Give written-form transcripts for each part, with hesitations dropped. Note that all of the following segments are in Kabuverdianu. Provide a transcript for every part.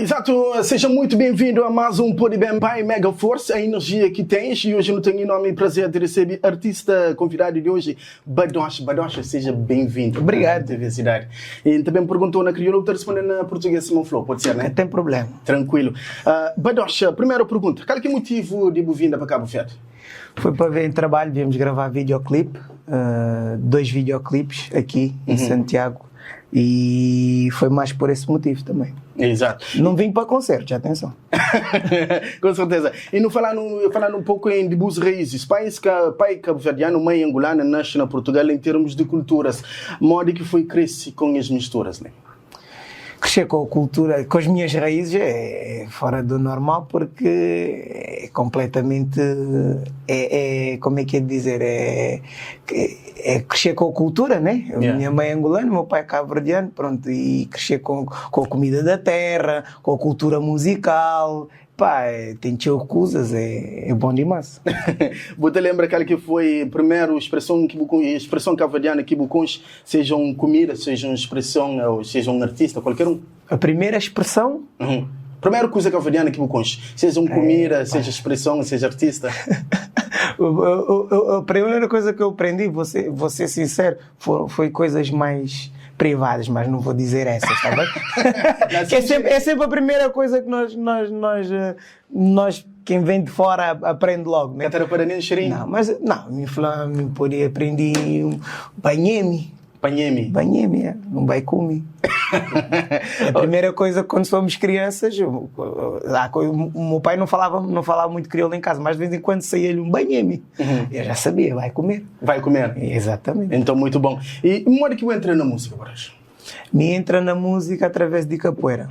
Exato, seja muito bem-vindo a mais um Pode Bem by Mega Force, a energia que tens. E hoje eu tenho enorme prazer de receber artista convidado de hoje, Badoxa. Badoxa, seja bem-vindo. Obrigado. TV Cidade. E também perguntou na crioulo, estou respondendo na português, Simão Flow, pode ser, né? Não tem problema. Tranquilo. Uh, Badoxa, primeira pergunta, qual que é o motivo de vinda para Cabo Verde? Foi para ver em trabalho, viemos gravar videoclipe, uh, dois videoclipes aqui em Santiago e foi mais por esse motivo também. Exato. Não vim para concertos, atenção. Com certeza. E no falando, falando um pouco em de raízes, pai, pai cabo-verdiano, mãe angolana, nasce na Portugal em termos de culturas, modo que foi cresce com as misturas, né? Crescer com a cultura, com as minhas raízes é fora do normal porque é completamente, é, é como é que é de dizer, é, é crescer com a cultura, né? Yeah. Minha mãe é angolana, meu pai é cabo-verdiano, pronto, e crescer com, com a comida da terra, com a cultura musical, pá, é, tem tio coisas, é, é bom demais. Você lembra aquela que foi a primeira expressão, que expressão cabo-verdiana que bucons, seja um comida, seja uma expressão, ou seja um artista, qualquer um? A primeira expressão? Uhum. Primeira coisa cabo-verdiana que bucons, seja um comida, é, seja expressão, seja artista. a primeira coisa que eu aprendi, vou ser, vou ser sincero, foi, foi coisas mais privadas, mas não vou dizer essas, está bem? que é, sempre, é sempre a primeira coisa que nós, nós, nós, eh, nós quem vem de fora aprende logo, né? Não, mas não, me me podia aprendi um banheme. Banheme. Banheme, é, um baicume. a primeira coisa quando somos crianças, eu, o meu pai não falava, não falava muito crioulo em casa, mas de vez em quando saía-lhe um banheme. Uhum. Eu já sabia, vai comer. Vai comer. Exatamente. Então, muito bom. E modo que eu entrei na música, Boris? Me entra na música através de capoeira.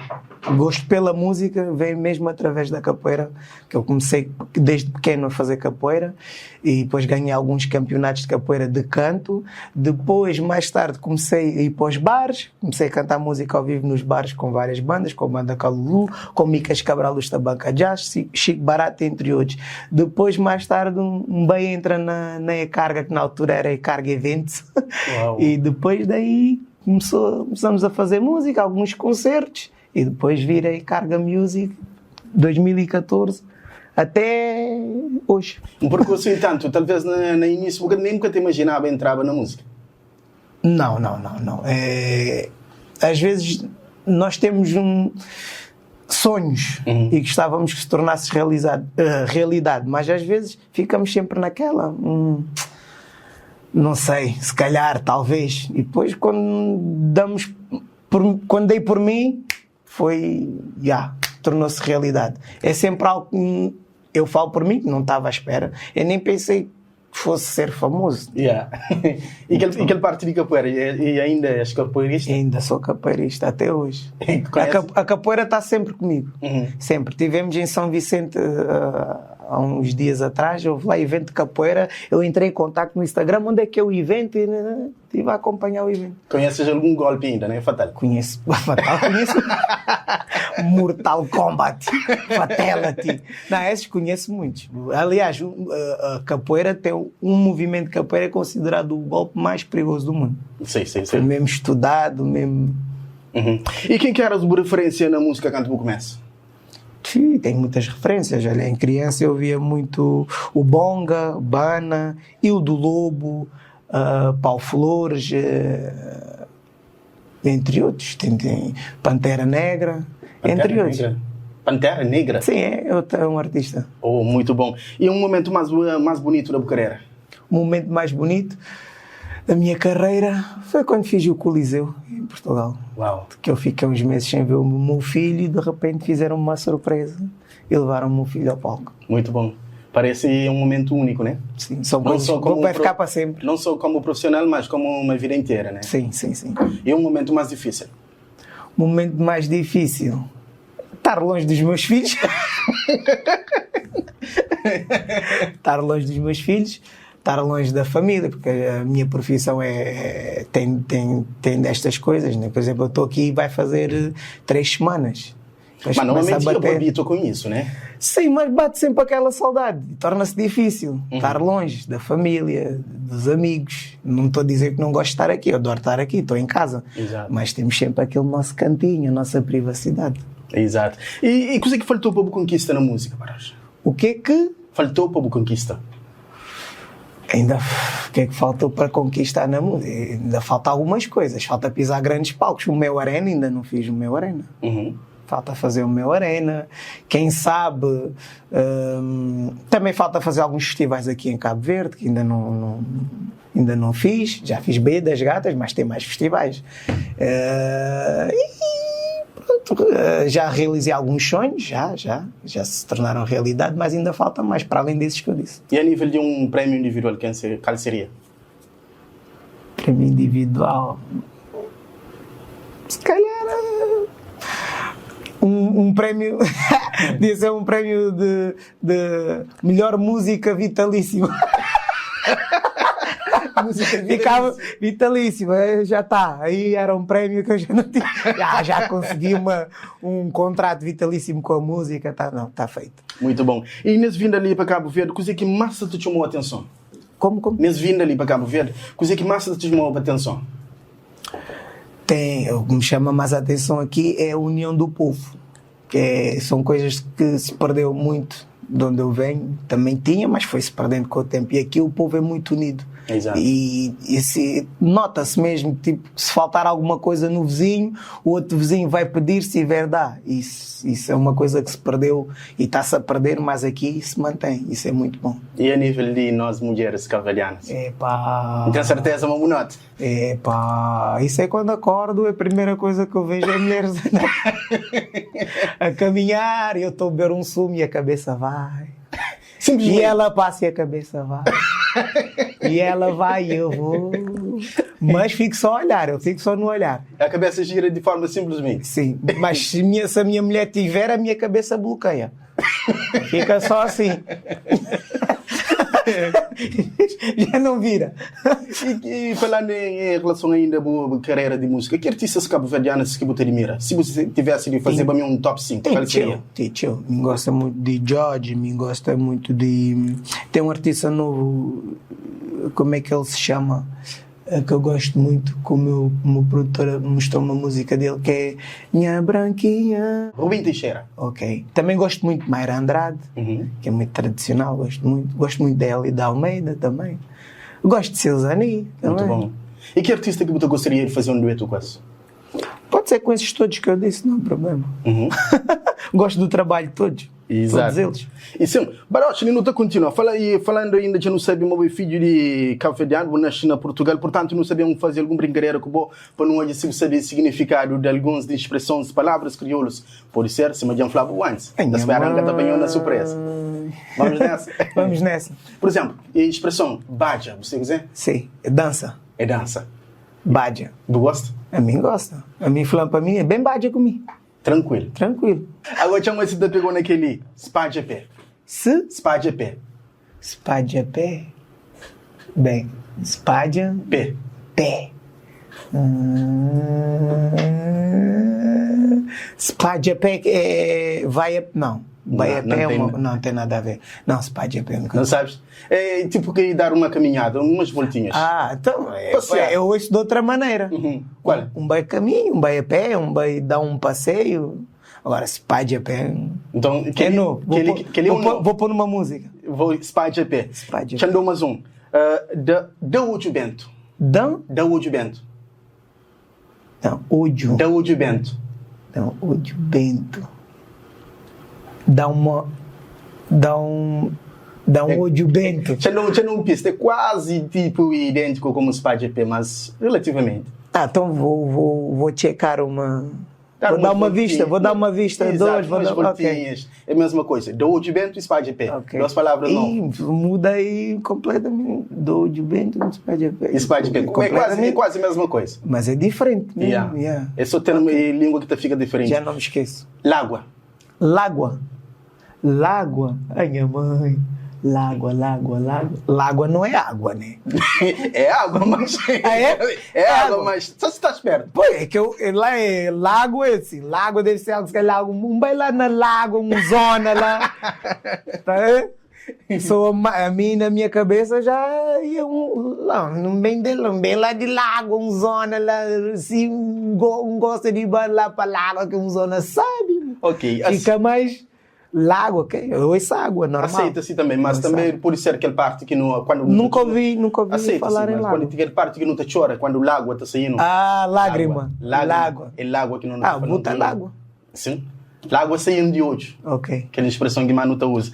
O gosto pela música vem mesmo através da capoeira, que eu comecei desde pequeno a fazer capoeira e depois ganhei alguns campeonatos de capoeira de canto. Depois, mais tarde, comecei a ir para os bares, comecei a cantar música ao vivo nos bares com várias bandas, com a banda Calulu, com Micas Cabral dos Tabanca Jazz, Chico Barata, entre outros. Depois, mais tarde, um, bem entra na, na E-Carga, que na altura era E-Carga Events. E depois daí começou, começamos a fazer música, alguns concertos, e depois virei Carga Music 2014 até hoje. Um percurso e tanto, talvez no, no início, porque nem nunca te imaginava entrava na música. Não, não, não, não. É, às vezes nós temos um, sonhos uhum. e gostávamos que se tornasse realizado, uh, realidade, mas às vezes ficamos sempre naquela. Hum, não sei, se calhar, talvez. E depois quando damos por, quando dei por mim, foi, já, yeah, tornou-se realidade. É sempre algo que eu falo por mim, que não estava à espera. Eu nem pensei que fosse ser famoso. Yeah. e, aquele, e aquele parte de capoeira? E, e ainda és capoeirista? Ainda sou capoeirista até hoje. A, a capoeira está sempre comigo. Uhum. Sempre. Tivemos em São Vicente uh, há uns dias atrás, houve lá evento de capoeira, eu entrei em contato no Instagram, onde é que é o evento? E né, estive a acompanhar o evento. Conheces algum golpe ainda, né? Fatal. Conheço. Fatal, conheço. Mortal Kombat. Fatality. Não, esses conheço muitos. Aliás, a capoeira tem um movimento de capoeira é considerado o golpe mais perigoso do mundo. Sim, sim, sim. Foi mesmo estudado, mesmo... Uhum. E quem que era de referência na música quando tu começa? Sim, tem muitas referências. Olha, em criança eu via muito o Bonga, Bana, Ildo Lobo, uh, Paulo Flores, uh, entre outros. Tem, tem Pantera Negra, Pantera entre outros. Negra. Pantera Negra? Sim, é, é um artista. Oh, muito bom. E um momento mais, mais bonito da carreira? O momento mais bonito da minha carreira foi quando fiz o Coliseu em Portugal. Uau. Que eu fiquei uns meses sem ver o meu filho e de repente fizeram uma surpresa e levaram o meu filho ao palco. Muito bom. Parece um momento único, né? Sim, são não só como vai ficar para sempre. Não só como profissional, mas como uma vida inteira, né? Sim, sim, sim. E um momento mais difícil? O momento mais difícil? Estar longe dos meus filhos. Estar longe dos meus filhos estar longe da família, porque a minha profissão é, tem, tem, tem destas coisas, né? Por exemplo, eu estou aqui e vai fazer eh, três semanas. Mas normalmente eu habito com isso, né? Sim, mas bate sempre aquela saudade. Torna-se difícil uhum. estar longe da família, dos amigos. Não estou a dizer que não gosto de estar aqui, eu adoro estar aqui, estou em casa. Exato. Mas temos sempre aquele nosso cantinho, a nossa privacidade. Exato. E, e kuzê ki faltou pa bu konkista na múzika, Baroja? O que que? Faltou pa bu konkista? Ainda, o que é que faltou para conquistar na música? Ainda falta algumas coisas. Falta pisar grandes palcos. O meu arena, ainda não fiz o meu arena. Uhum. Falta fazer o meu arena. Quem sabe. Também falta fazer alguns festivais aqui em Cabo Verde, que ainda não, não ainda não fiz. Já fiz Baía das Gatas, mas tem mais festivais. E pronto, já realizei alguns sonhos, já, já, já se tornaram realidade, mas ainda falta mais, para além desses que eu disse. E a nível de um prêmio individual, quem seria, qual seria? Prêmio individual. Se calhar. Um prémio. Podia ser um prémio de melhor música vitalíssima. Música Ficava vitalíssima, já está. Aí era um prémio que eu já não tinha. Já, já consegui um contrato vitalíssimo com a música. Tá, não, está feito. Muito bom. E nesse vindo ali para Cabo Verde, coisa que mais te chamou a atenção? Como, como? Nesse vindo ali para Cabo Verde, coisa que mais te chamou a atenção? Tem, o que me chama mais a atenção aqui é a união do povo, que são coisas que se perdeu muito de onde eu venho, também tinha, mas foi-se perdendo com o tempo. E aqui o povo é muito unido. Exato. E nota-se mesmo, tipo, se faltar alguma coisa no vizinho, o outro vizinho vai pedir, se tiver, dá. Isso é uma coisa que se perdeu e está-se a perder, mas aqui se mantém. Isso é muito bom. E a nível de nós mulheres cabo-verdianas? Epá. Tenho certeza, uma nota. Epá, isso é quando acordo, a primeira coisa que eu vejo é mulheres a caminhar, e eu estou a beber um sumo e a cabeça vai. Simplesmente. E ela passa e a cabeça vai. E ela vai e eu vou. Mas fico só a olhar, eu fico só no olhar. A cabeça gira de forma simplesmente. Sim, mas se a minha mulher tiver, a minha cabeça bloqueia. Fica só assim. Já não vira. E falando em relação ainda à boa carreira de música, que artistas cabo-verdianos que você admira? Se você tivesse de fazer para mim um top 5, Tem qual seria? tio, tem tio. Me gosta muito de George, me gosta muito de... Tem um artista novo, como é que ele se chama? Que eu gosto muito, que o meu produtor mostrou uma música dele, que é Minha Branquinha. Rubim Teixeira. Ok. Também gosto muito de Mayra Andrade, que é muito tradicional, gosto muito. Gosto muito dela e da Almeida também. Gosto de Silzani também. Muito bom. E que artista que você gostaria de fazer um dueto com esse? Pode ser com esses todos que eu disse, não há problema. Gosto do trabalho de todos. Exato. Todos eles. E sim, Baroche, não está continua. Fala aí, falando ainda, já não sabe, meu filho de cabo-verdiano, nasce na Portugal, portanto não sabemos fazer alguma brincadeira com o para não olhar se saber o significado de algumas de expressões, palavras crioulas. Pode ser, se me adianta falar antes. Ai, Da espera minha que apanhou na surpresa. Vamos nessa? Vamos nessa. Por exemplo, a expressão baja, você quiser? Sim, é dança. É dança. Baja. Tu gosta? A mim gosta. A mim falando para mim é bem baja comigo. Tranquilo. Tranquilo. Agora chama se te pegou naquele spa de pé. Se? Spa de pé. Spa de pé? Bem, spa de Pé. Pé. Spa de pé é, vai a, não. Vai Não, a não pé é tem uma, nada. não tem nada a ver. Não, spa de pé nunca. Não sabes? É tipo que dar uma caminhada, umas voltinhas. Ah, então, Passear. eu ouço de outra maneira. Qual? Um bem caminho, um bem a pé, um bem dar um passeio. Agora, spa de pé. Então, É novo. Vou pôr numa música. Vou spa de pé. Spa de Te dou mais um. Da Ujo Bento. Dan? Da Ujo Bento. Não, Ujo. Da Ujo Bento. Não, Ujo Bento. Dá uma. Dá um. Dá um ódio bento. Já não pista, é quase tipo idêntico como o Spa GP, mas relativamente. Ah, então vou checar uma. Dar Vou dar umas uma vista, vou dar uma vista, Exato, duas, vou umas dar, ok. voltinhas. É a mesma coisa. Dou ódio bento e Spa GP. Ok. Duas palavras não. Ih, muda aí completamente. Dou ódio bento e Spa GP. E Spa GP. É quase a mesma coisa. Mas é diferente mesmo. Yeah. Yeah. É só termo e língua que fica diferente. Já não me esqueço. Lágua. Lágua. Lágua. Ai, minha mãe. Lágua, lágua, lágua. Lágua não é água, né? É água, mas... Ah, é? É água, Água. mas só se estás perto. Pô, é que eu, lá é lago, é assim. Lago deve ser algo, se calhar, um bem lá na lago, um zona lá. Tá vendo? Sou a mim, na minha cabeça, já ia um, lá, um bem, de, um bem lá de lago, um zona lá, assim, um gosta de ir lá pra lago, que um zona sabe. Ok. Fica mais lágua, ok? Eu ouço água, normal. Aceita-se também, mas também pode ser aquela parte que não, quando Nunca ouvi, nunca ouvi Aceita-se, falar em mas lágua. quando aquela parte que não te chora, quando o lágua está saindo. Ah, lágrima. Lágrima. Lágua. É lágua que não Ah, bota lágua. Sim. Lágua saindo de hoje. Ok. Aquela expressão que mano tá usa.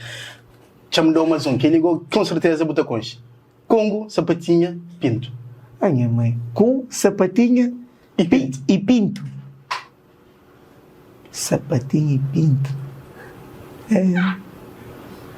Chama de mais um, que ligou com certeza bota concha. Congo, sapatinha, pinto. Ai, minha mãe. Com sapatinha E pinto. e pinto. Sapatinha e pinto. É.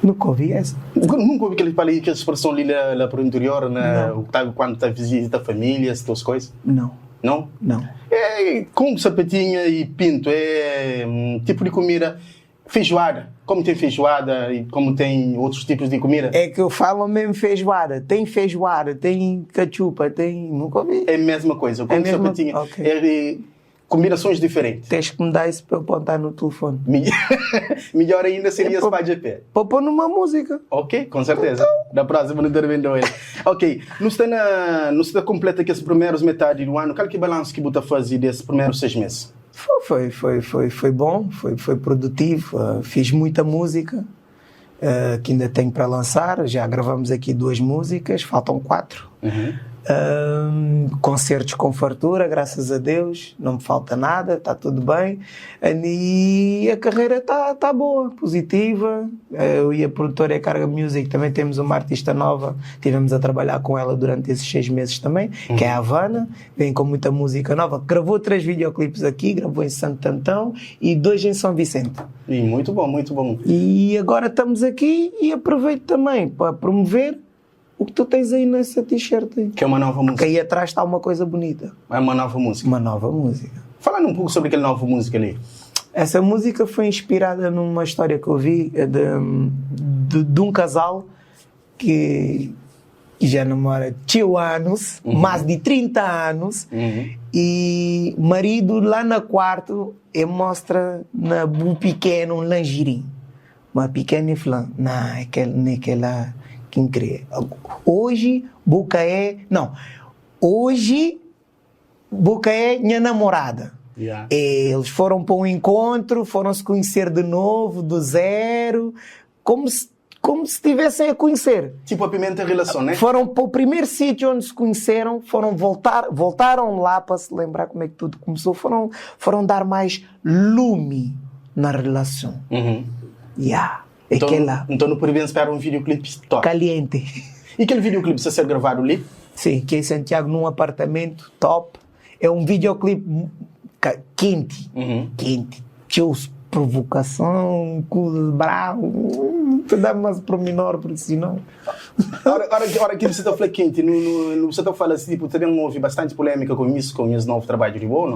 Nunca ouvi essa. Nunca ouvi aquele falei aquela expressão ali lá, lá para o interior, né? O tá, quando tá visita a família, essas coisas. Não, Não? não. É, com sapatinha e pinto, é um tipo de comida feijoada. Como tem feijoada e como tem outros tipos de comida. É que eu falo mesmo feijoada. Tem feijoada, tem cachupa, tem. Nunca ouvi. É a mesma coisa, com É a mesma- sapatinha. ok. É, é, combinações diferentes. Tens que me dar isso para eu apontar no telefone. Melhor ainda seria É se pode a pé. Para pôr numa música. Ok, com certeza. Da próxima não intervendo ele. Ok, não está, na, não está completa que esses primeiros metade do ano. Qual que é o balanço que você faz desses primeiros 6 meses? Foi, foi, foi, foi bom, foi, foi produtivo. Fiz muita música que ainda tenho para lançar. Já gravamos aqui 2 músicas, faltam 4. Uhum. Concertos com fartura, graças a Deus, não me falta nada, está tudo bem. E a carreira está tá boa, positiva. Eu e a produtora Carga Music também temos uma artista nova, tivemos a trabalhar com ela durante esses 6 meses também, que é a Havana, vem com muita música nova. Gravou 3 videoclipes aqui, gravou em Santo Antão e 2 em São Vicente. E muito bom, muito bom. E agora estamos aqui e aproveito também para promover o que tu tens aí nessa t-shirt aí. Que é uma nova música. Porque aí atrás está uma coisa bonita. É uma nova música. Uma nova música. Falando um pouco sobre aquela nova música ali. Essa música foi inspirada numa história que eu vi de um casal que já namora 8 anos, mais de 30 anos, e marido lá no quarto e mostra na bu pequeno um lingerie. Uma pequena e falando, não, aquela quem crê. Hoje, boca é... Não, hoje, boca é minha namorada. Yeah. Eles foram para um encontro, foram se conhecer de novo, do zero, como se estivessem a conhecer. Tipo a pimenta em relação, né? Foram para o primeiro sítio onde se conheceram, foram voltar, voltaram lá para se lembrar como é que tudo começou, foram dar mais lume na relação. Uhum. Yeah. Então, Aquela... então no Providência espera um videoclipe top. Caliente. E aquele videoclipe está a ser gravado ali? Sim, que é em Santiago, num apartamento top. É um videoclipe quente. Uhum. Quente. Tinha provocação, cu bravo. Te dá mais pormenor, porque senão... Hora que você está falando quente, no, você está falando assim, tipo, também houve bastante polêmica com isso, com esse novo trabalho de boa,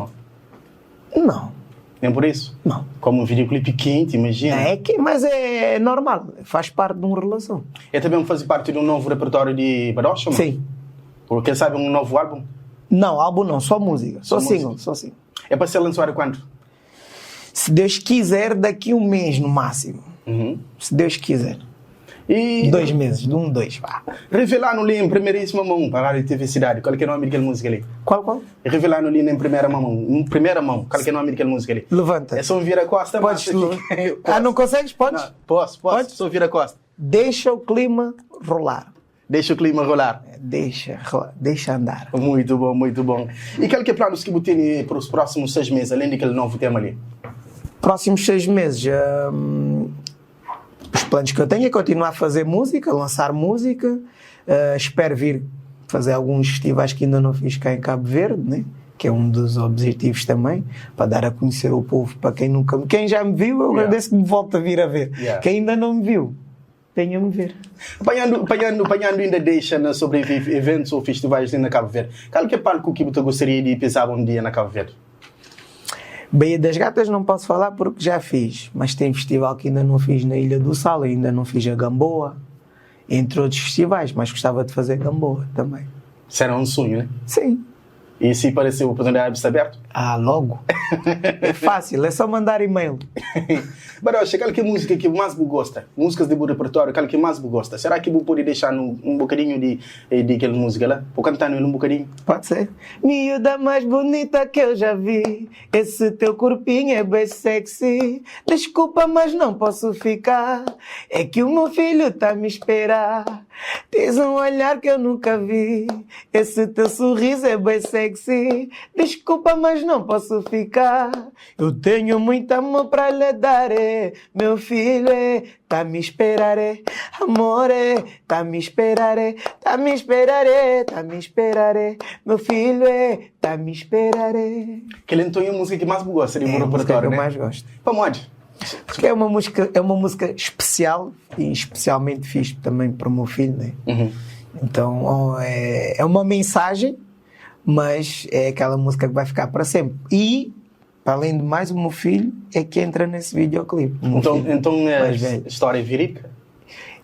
não? Não. Nem por isso? Não. Como um videoclipe quente, imagina. É que, mas é normal, faz parte de uma relação. É também faz parte de um novo repertório de Badocha, mano? Sim. Porque sabe um novo álbum? Não, álbum não, só música. Só single, música. só single. É para ser lançado quando? Se Deus quiser, daqui um mês no máximo. Uhum. Se Deus quiser. E 2 meses, de 1, 2, vá. Revelando ali em primeiríssima mão para a Rádio TV Cidade, qual que é o nome daquela música ali? Qual? Revelando ali em primeira mão, em primeira mão, qual que é o nome daquela música ali? Levanta. É só um vira-costa. Podes. mas- Ah, não consegues? Podes? Não, posso, Podes? Só vira-costa. Deixa o clima rolar. Deixa o clima rolar. Deixa, deixa andar. Muito bom, muito bom. E qual que é o plano que você tem para os próximos 6 meses, além daquele novo tema ali? Próximos 6 meses... Os planos que eu tenho é continuar a fazer música, lançar música. Espero vir fazer alguns festivais que ainda não fiz cá em Cabo Verde, né? Que é um dos objetivos também, para dar a conhecer o povo, para quem nunca... Quem já me viu, eu agradeço que me volte a vir a ver. Yeah. Quem ainda não me viu, venha-me ver. Apanhando ainda deixa na sobre eventos ou festivais na Cabo Verde. Qual que é o palco que você gostaria de pisar um dia na Cabo Verde? Baía das Gatas não posso falar porque já fiz, mas tem festival que ainda não fiz na Ilha do Sal, ainda não fiz a Gamboa, entre outros festivais, mas gostava de fazer Gamboa também. Será um sonho, né? Sim. E si pareceu oportunidade sta aberto? Ah, logo. É fácil, é só mandar e-mail. Badoxa, kal ki é música ki mais bu gosta? Músicas di bu repertório, kal ki mais bu gosta? Será ki bu pode deixa-nu um bocadinho di di kel música lá? Bu canta-nu el um bocadinho? Pode ser. Miúda mais bonita que eu já vi Esse teu corpinho é bem sexy Desculpa, mas não posso ficar É que o meu filho tá me esperar Tens um olhar que eu nunca vi Esse teu sorriso é bem sexy Desculpa, mas não posso ficar Eu tenho muito amor pra lhe dar é. Meu filho é, tá me esperar é. Amor é, tá me esperar é. Tá me esperar é, tá me esperar é. Meu filho é, tá me esperar é. Kel então é a música que mais bu gosta di bu É a música repertório, que eu né? mais gosto. Pamodi? Porque é uma música especial e especialmente fiz também para o meu filho, né? Então oh, é, é uma mensagem, mas é aquela música que vai ficar para sempre. E, para além de mais, o meu filho é que entra nesse videoclipe. O meu Então, filho então é mais velho. história verídica?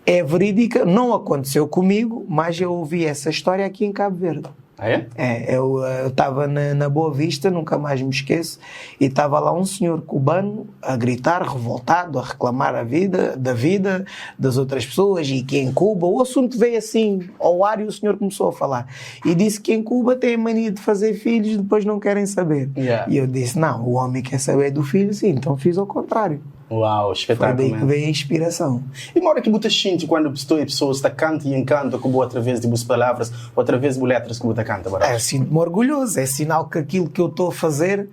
É verídica, não aconteceu comigo, mas eu ouvi essa história aqui em Cabo Verde. Ah, é? É, eu estava na, na Boa Vista, nunca mais me esqueço, e estava lá um senhor cubano a gritar, revoltado, a reclamar a vida, da vida das outras pessoas e que em Cuba, o assunto veio assim ao ar e o senhor começou a falar. E disse que em Cuba tem a mania de fazer filhos e depois não querem saber. Yeah. E eu disse, não, o homem quer saber do filho, sim, então fiz ao contrário. Uau, Foi espetáculo daí que mesmo. veio a inspiração. E uma hora que você sente quando pessoa, pessoas está canta e encanta com boa através de boas palavras ou através de letras que você canta, É, sinto-me orgulhoso, é sinal que aquilo que eu estou a fazer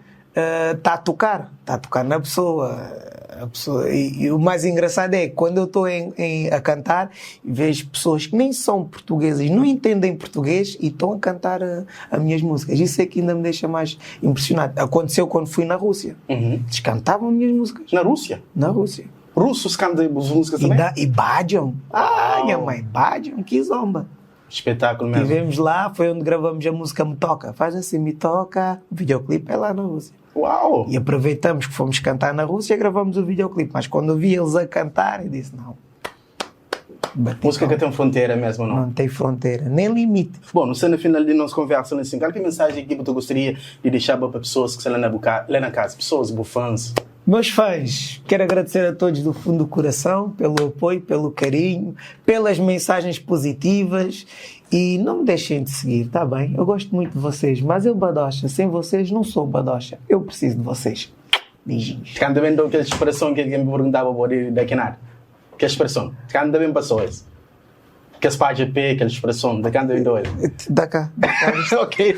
está a tocar, está a tocar na pessoa. A pessoa e, e o mais engraçado é que quando eu estou a cantar, vejo pessoas que nem são portuguesas, não entendem português e estão a cantar as minhas músicas. Isso é que ainda me deixa mais impressionado. Aconteceu quando fui na Rússia. Eles cantavam as minhas músicas Na Rússia? na Rússia. Russos cantam as músicas E, também? da, e badiam. Ah, Uau. minha mãe, badiam, que zomba. Espetáculo mesmo. Tivemos lá, foi onde gravamos a música Me Toca. Faz assim, Me Toca. O videoclipe é lá na Rússia. Uau! E aproveitamos que fomos cantar na Rússia e gravamos o videoclipe. Mas quando eu vi eles a cantar, eu disse: não. Bati Música que palma. tem fronteira mesmo, não? Não tem fronteira, nem limite. Bom, no no final de nossa conversa, assim, qual que é a mensagem que você gostaria de deixar para pessoas que estão lá na, boca, lá na casa, pessoas, fãs? Meus fãs, quero agradecer a todos do fundo do coração pelo apoio, pelo carinho, pelas mensagens positivas e não me deixem de seguir, tá bem? Eu gosto muito de vocês, mas eu, Badocha, sem vocês não sou Badocha. Eu preciso de vocês. Beijinhos. Canta bem aquela expressão que alguém me perguntava por daqui nada. Que expressão? Canta bem pessoas. Que espalha P, aquela expressão, da canta bem dois. Dá cá, dá cá. Ok.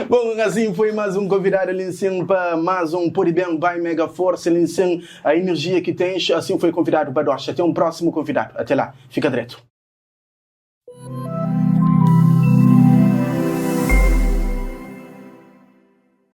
Bom, assim foi mais um convidado ali em cima para mais um Puri Bem by Mega Force ali em cima, a energia que tens, assim foi convidado Badocha. Até um próximo convidado. Até lá, fica direto.